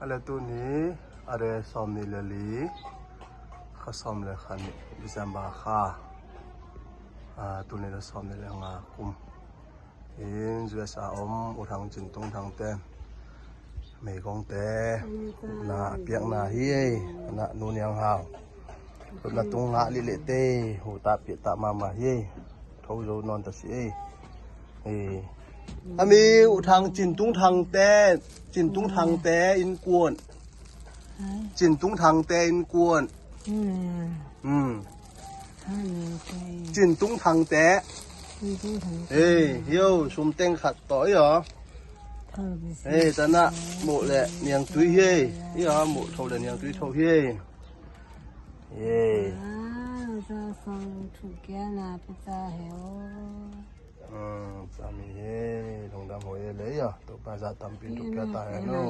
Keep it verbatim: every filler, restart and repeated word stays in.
A le tuni a le sawm nih le li, kha sawm le kha nih, December kha. A, tuni le sawm nih le nga kum. In U S A om U Thang Cin Tung Thang te meigongte na piakna hi ei, na Nu Niang Hau. Hutna tung ngah lih leh te, hu ta piak ta mama hi ei. Tho zo nawn ta si ei. Ei. A mi U Thang Cin Tung Thang te, Cin Tung Thang te innkuan. Cin Tung Thang te innkuan. Hmm. Cin Tung Thang te. Ei, hio, sum teng khat tawh ei aw. Ei, tana muh le niang tui hi ei. Ei aw, muh tho le niang tui tho hi ei. Ei. Hmm, sami hi ei, lungdam ho ei le ei aw. Topa za tampi tuk kia ta hen aw.